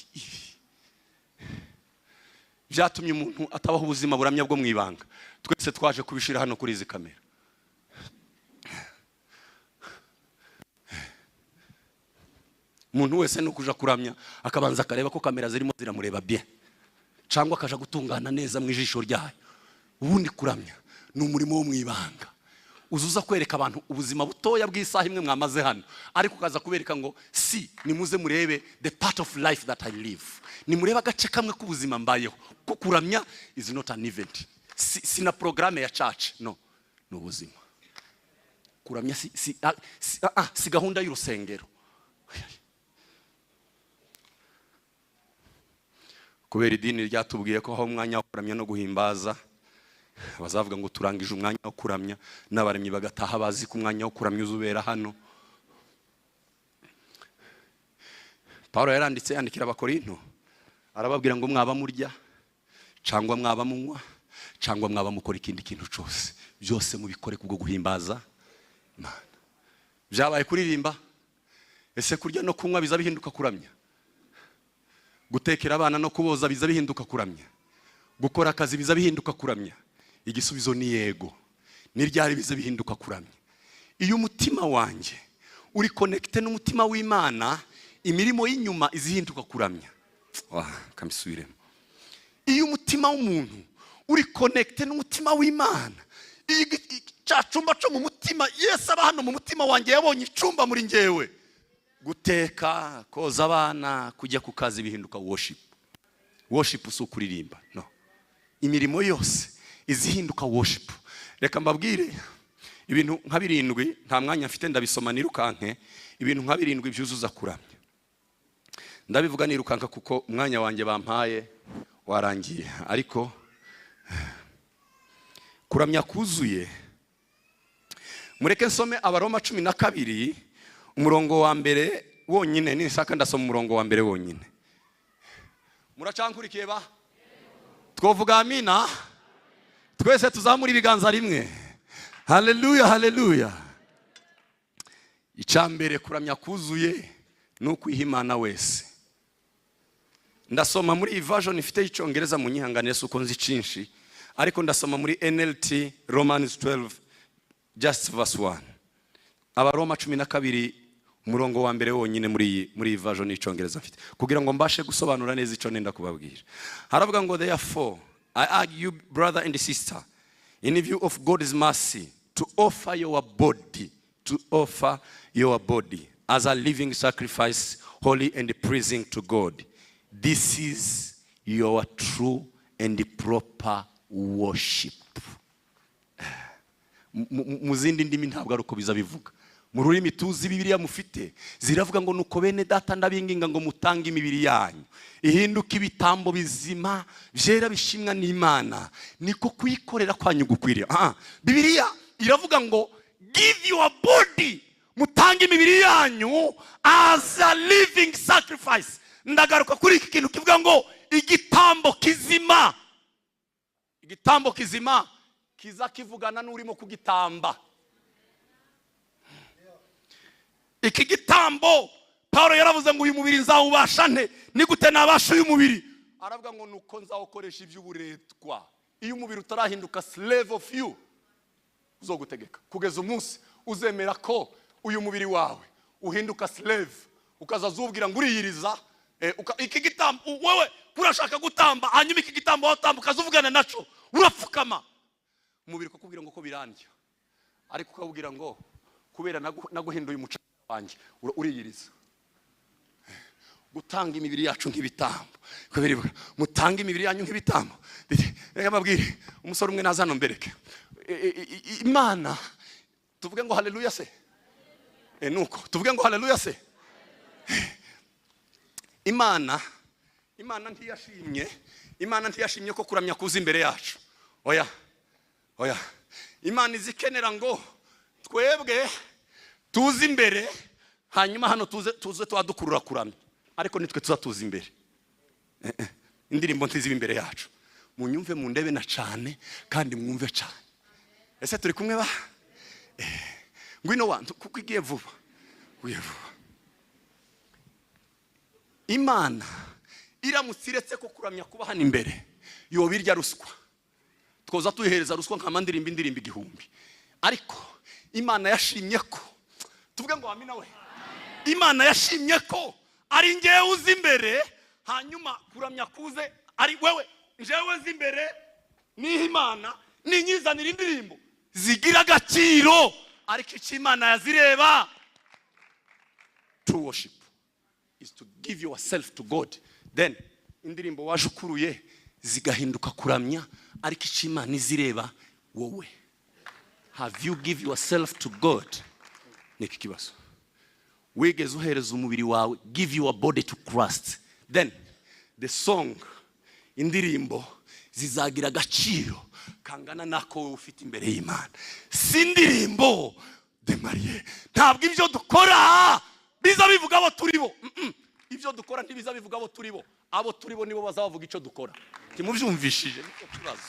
Byatumye umuntu atabaho ubuzima buramya bwo mu ibanga. Twese twaje kubishira hano kuri izi kamera. Umuntu wese nukuja kuramya akabanza akareba ko kamera zirimo ziramureba bien, cyangwa akaja gutungana neza mu ijisho ryayo. Ubundi kuramya ni umurimo wo mu ibanga. Uzuza kwereka abantu ubuzima butoya bw'isaha imwe mwamaze hano, ariko ukaza kubereka ngo si nimuze murebe the part of life that I live, nimurebe agace kamwe k'ubuzima mbayeho. Ko kuramya is not an event, si na programme ya church, no, ni ubuzima. Kuramya si gahunda y'urusengero. Kubera idini ryatubwiye ko aho umwanya wo kuramya no guhimbaza, bazavuga ngo turangije umwanya wo kuramya, n'abaramyi bagataha bazi ko umwanya wo kuramya uzubera hano. Paul yaranditse, yandikira Abakorinto, arababwira ngo mwaba murya cyangwa mwaba munywa cyangwa mwaba mukora ikindi kintu cyose, byose mubikore kubwo guhimbaza Imana. Byabaye kuririmba. Ese kurya no kunywa biza bihinduka kuramya? Gutekera abana no kuboza biza bihinduka kuramya? Gukora akazi biza bihinduka kuramya? Igisubizo ni yego. Ni ryari biza bihinduka kuramya? Iyo umutima wanjye uri connecté n'umutima w'Imana, imirimo y'inyuma izihinduka kuramya. Wah, kambisubiremo. Iyo umutima w'umuntu uri connecté n'umutima w'Imana, iyo cya cyumba cyo mu mutima, Yesu aba hano mu mutima wanjye, yabonye icyumba muri njyewe, guteka, koza abana, kujya ku kazi bihinduka worship. Worship si ukuririmba, no imirimo yose izihinduka worship. Reka mbabwire ibintu nka birindwi, nta mwanya mfite, ndabisoma nirukanke. Ibintu nka birindwi byuzuza kuramya. Ndabivuga nirukanka kuko umwanya wanjye bampaye warangiye. Ariko kuramya kuzuye, mureke nsome Abaroma 12, umurongo wa mbere wonyine. Nishaka ndasoma umurongo wa mbere wonyine. Muracankurikiye ba? Twovuga amina twese, tuzamura ibiganza rimwe. Haleluya, haleluya! Icya mbere, kuramya kuzuye ni ukwiha Imana wese. Ndasoma muri iyi version ifite Icyongereza, mu nyihanganire si uko nzi cyinshi, ariko ndasoma muri NLT, Romans 12 just verse 1. Abaroma 12, umurongo wa mbere wonyine, muri iyi version y'Icyongereza mfite, kugira ngo mbashe gusobanura neza icyo nenda kubabwira. Haravuga ngo: "Therefore I urge you, brother and sister, in view of God's mercy, to offer your body as a living sacrifice, holy and pleasing to God. This is your true and proper worship." Mu zindi ndimi ntabwo ari uko biza bivuga. Mu rurimi tuzi, Bibiliya mufite ziravuga ngo: "Nuko bene data, ndabinginga ngo mutange imibiri yanyu ihinduke ibitambo bizima, byera, bishimwa n'Imana, niko kuyikorera kwanyu gukwiriye." Ah, Bibiliya iravuga ngo give your body, mutange imibiri yanyu as a living sacrifice. Ndagaruka kuri iki kintu kivuga ngo igitambo kizima. Igitambo kizima kiza kivugana n'urimo kugitamba. Iki gitambo, Paul yaravuze ngo: "Uyu mubiri nzawubasha nte? Ni gute nabasha uyu mubiri?" Aravuga ngo: "Nuko nzawukoresha iby'uburetwa." Iyo umubiri utarahinduka slave of you, uzogutegeka kugeza umunsi uzemera ko uyu mubiri wawe uhinduka slave, ukazaza uwubwira ngo uriyiriza. Iki gitambo wewe urashaka gutamba, hanyuma iki gitambo watamba ukaza uvugana naco, urapfukama, umubiri ukakubwira ngo ko birandya, ariko ukawubwira ngo kubera naguhinduye umuco wanjye, uriyiriza. Gutanga imibiri yacu nk'ibitambo. Kubera ivuga, mutange imibiri yanyu nk'ibitambo. Reka mbabwire, umusore umwe naza hano mbereke. Imana, tuvuge ngo haleluya se? Nuko tuvuge ngo haleluya se? Imana ntiyashimye ko kuramya kuza imbere yacu. Oya, oya, Imana izikenera ngo twebwe tuze imbere, hanyuma hano tuze tuba dukurura kuramya, ariko nitwe tuza tuza imbere. Indirimbo ntiziba imbere yacu. Munyumve, mundebe na cyane kandi mwumve cyane. Ese turi kumwe ba? Ngwino wa, kuko igiye vuba, ugiye vuba. Imana iramutse iretse ko kuramya kuba hano imbere, yoba irya ruswa. Twoza tuyihereza ruswa nka ndirimba indirimbo 1000. Ariko Imana yashimye ko tuvuge ngo amina we. Imana yashimye ko ari ngewe uzi imbere, hanyuma kuramya kuze ari wewe. Njyewe nzi imbere niho Imana ninyizanira indirimbo zigira agaciro, ariko icyo Imana yazireba, true worship is to give yourself to God, then indirimbo waje ukuruye zigahinduka kuramya. Ariko icyo Imana izireba wowe, have you give yourself to God? Ni iki kibazo. Wigeze uhereza umubiri wawe, give your body to Christ? Then the song, indirimbo zizagira agaciro kangana n'ako wowe ufite imbere y'Imana. Si indirimbo de mariye, ntabwo ibyo dukora biza bivuga abo turi bo. Ibyo dukora ntibiza bivuga abo turi bo. Abo turi bo nibo bazabavuga icyo dukora. Ntimubyumvishije? Nicyo kibazo.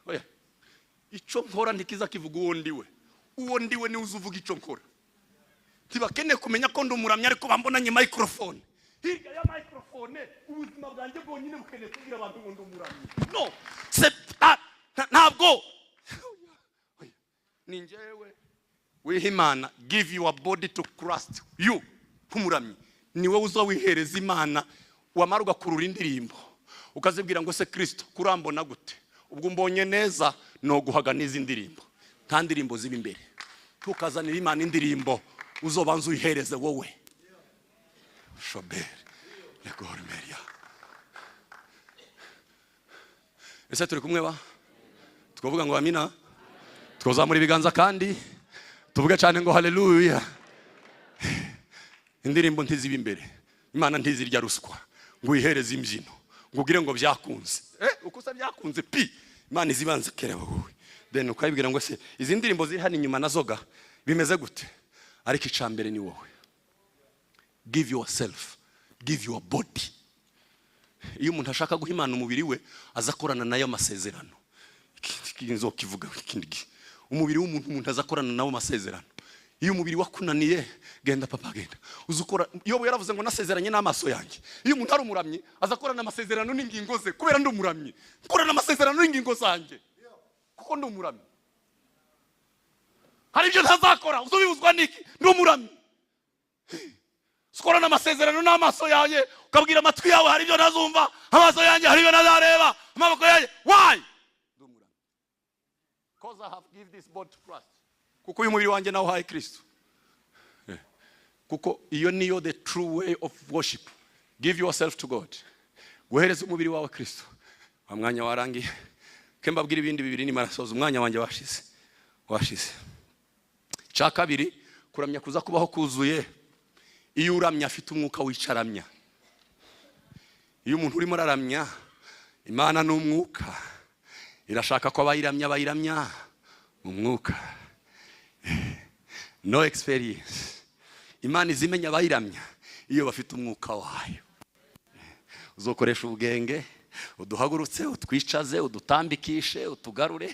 Oya, icyo nkora ntikiza kivuga uwo ndiwe. Uwo ndiwe niwe uza uvuga icyo nkora. Ntibakeneye kumenya ko ndi umuramyi, ariko bambonanye microphone. Hirya ya microphone, ubuzima bwanjye bwonyine bukeneye kubwira abantu ngo ndi umuramyi. No, c'est ntabwo ni njyewe wiha Imana. Give your body to Christ. You nk'umuramyi ni wowe uza wihereza Imana, wamara ugakurura indirimbo, ukazibwira ngo: "Se Kristo, kurambona gute? Ubwo umbonye neza, noguhaga n'izi ndirimbo." Nta ndirimbo ziba imbere. Ntukazanire Imana indirimbo, uzobanza uyihereze wowe. Shoberi legormeria. Ese turi kumwe ba? Twavuga ngo amina, twazamura ibiganza kandi tuvuge cyane ngo haleluya. Indirimbo ntiziba imbere. Imana ntizirya ruswa ngo uyihereze imbyino, ngo ugire ngo byakunze. Uko se byakunze pi? Imana izibanza ikereba wowe, then ukayibwira ngo: "Se izi ndirimbo ziri hano inyuma nazoga bimeze gute?" Ariko icambere ni wowe. Give yourself, give your body. Iyo umuntu ashaka guha Imana umubiri we, aza akorana nayo amasezerano. Nzokivuga ikindi gihe. Umubiri w'umuntu, umuntu aza akorana nawo amasezerano. Iyo umubiri wakunaniye, genda papa, genda uzi ukora. Yobu yaravuze ngo: "Nasezeranye n'amaso yanjye." Iyo umuntu ari umuramyi, aza akorana amasezerano n'ingingo ze. Kubera ndi umuramyi, nkorana amasezerano n'ingingo zanjye, kuko ndi umuramyi. Hari ibyo ntazakora. Uzubibuzwa n'iki? Ndi umuramyi. Ukorana amasezerano n'amaso yanjye, ukabwira amatwi yawe: "Hari ibyo ntazumva." Amaso yanjye, hari ibyo ntazareba. Amaboko yanjye, why? Ndi umuramyi, 'cause I have give this body to Christ. Kuko uyu mubiri wanjye nawuhaye Kristo. Kuko iyo niyo the true way of worship. Give yourself to God, guhereza umubiri wawe Kristo. Wa mwanya warangiye, ke mbabwira ibindi bibiri nimara soza. Umwanya wanjye washize, washize. Cya kabiri, kuramya kuza kubaho kuzuye iyo uramya afite umwuka wicaramya. Iyo umuntu urimo araramya, Imana ni umwuka, irashaka ko abayiramya bayiramya mu mwuka. No experience. Imana izimenya abayiramya iyo bafite umwuka wayo. Uzokoresha ubwenge, uduhagurutse, utwicaze, udutambikishe, utugarure,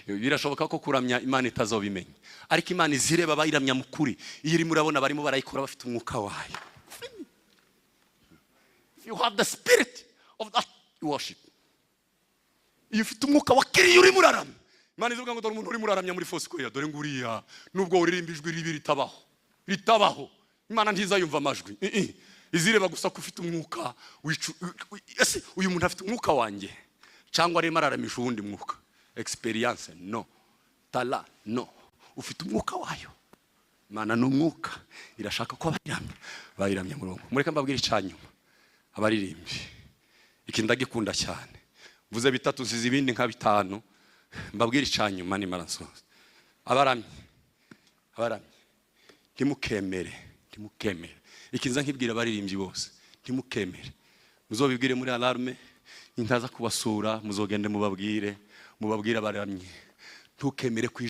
birashoboka ko kuramya Imana itazobimenya. Ariko Imana izireba abayiramya mu kuri iyo irimo urabona barimo barayikora bafite umwuka wayo. If you have the spirit of that worship, iyo ufite umwuka wa kiriya urimo uraramya, Imana ivuga ngo: "Dore umuntu urimo uraramya muri Foursquare, dore nguriya." Nubwo uririmba ijwi ribi ritabaho, ritabaho, Imana ntizayumva amajwi. Izireba gusa ko ufite umwuka wicu. Ese uyu muntu afite umwuka wanjye cyangwa arimo araramisha uwundi mwuka? Experience, no tala, no ufite umwuka wayo. Imana ni umwuka, irashaka ko abayiramya bayiramya murongo. Mureke mbabwire icyanyuma. Abaririmbyi, iki ndagikunda cyane. Mvuze bitatu, nsize ibindi nka bitanu. Mbabwire icyanyuma nimara nsoza. Abaramyi, abaramyi, ntimukemere, ntimukemere. Ikinza nkibwira abaririmbyi bose: ntimukemere. Muzobibwire muri alarme, nintaza kubasura muzogende mubabwire, mubabwire abaramyi: ntukemere ku